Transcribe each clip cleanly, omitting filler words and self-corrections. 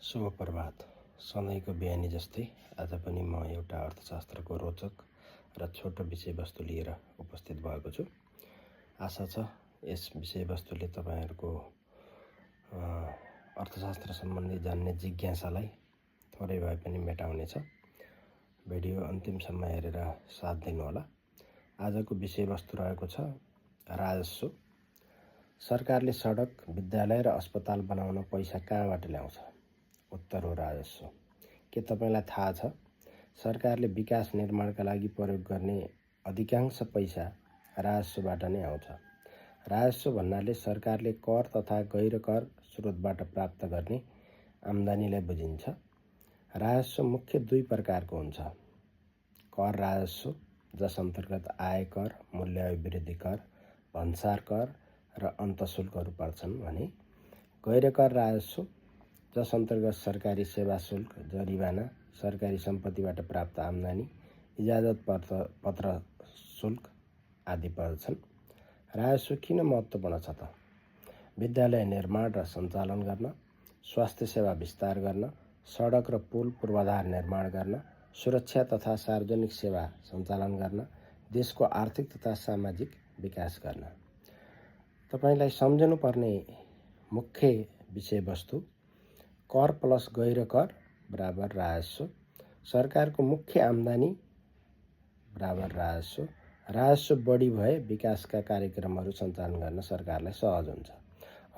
शुभ प्रभात। सधैँको बिहानी जस्तै आज पनि म एउटा अर्थशास्त्रको रोचक र छोटो विषयवस्तु लिएर उपस्थित भएको छु। आशा छ यस विषयवस्तुले तपाईहरुको अर्थशास्त्र सम्बन्धी जान्ने जिज्ञासालाई थोरै भए पनि मेटाउनेछ। भिडियो अन्तिमसम्म हेरेर साथ दिनुहोला। आजको विषयवस्तु रहेको छ राजस्व। सरकारले सडक, विद्यालय र अस्पताल बनाउन पैसा कहाँबाट ल्याउँछ? उत्तर हो राजस्व। के तपाईलाई थाहा छ सरकारले विकास निर्माणका लागि प्रयोग गर्ने अधिकांश पैसा राजस्वबाट नै आउँछ। राजस्व भन्नाले सरकारले कर तथा गैर कर स्रोतबाट प्राप्त गर्ने आम्दानीलाई बुझिन्छ। राजस्व मुख्य दुई प्रकारको हुन्छ। कर राजस्व, जस अन्तर्गत आय कर, मूल्य अभिवृद्धि कर, भन्सार कर र अन्तशुल्कहरू पर्छन् भने गैर कर राजस्व, जस अन्तर्गत सरकारी सेवा शुल्क, जरिवाना, सरकारी सम्पत्तिबाट प्राप्त आम्दानी, इजाजत पत्र शुल्क आदि पर्छन्। राजस्व किन महत्त्वपूर्ण छ त? विद्यालय निर्माण र सञ्चालन गर्न, स्वास्थ्य सेवा विस्तार गर्न, सडक र पुल पूर्वाधार निर्माण गर्न, सुरक्षा तथा सार्वजनिक सेवा सञ्चालन गर्न, देशको आर्थिक तथा सामाजिक विकास गर्न। तपाईलाई सम्झनुपर्ने मुख्य विषयवस्तु कर प्लस गैर कर बराबर राजस्व। सरकारको मुख्य आम्दानी बराबर राजस्व। राजस्व बढी भए विकासका कार्यक्रमहरू सञ्चालन गर्न सरकारलाई सहज हुन्छ।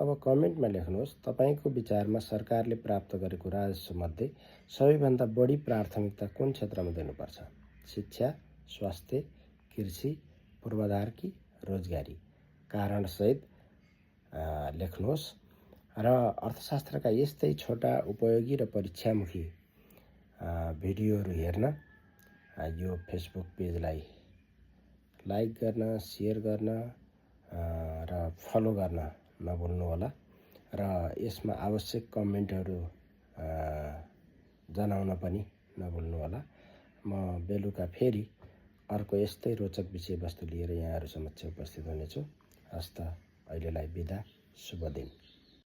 अब कमेन्टमा लेख्नुहोस् तपाईको विचारमा सरकारले प्राप्त गरेको राजस्व मध्ये सबैभन्दा बढी प्राथमिकता कुन क्षेत्रमा दिनुपर्छ? शिक्षा, स्वास्थ्य, कृषि, पूर्वाधार कि रोजगारी? कारणसहित लेख्नुहोस्। र अर्थशास्त्रका यस्तै छोटा उपयोगी र परीक्षामुखी भिडियोहरू हेर्न यो फेसबुक पेजलाई लाइक गर्न, सेयर गर्न र फलो गर्न नभुल्नुहोला र यसमा आवश्यक कमेन्टहरू जनाउन पनि नभुल्नुहोला। म बेलुका फेरि अर्को यस्तै रोचक विषयवस्तु लिएर यहाँहरू समक्ष उपस्थित हुनेछु। हस्त अहिलेलाई बिदा। शुभ दिन।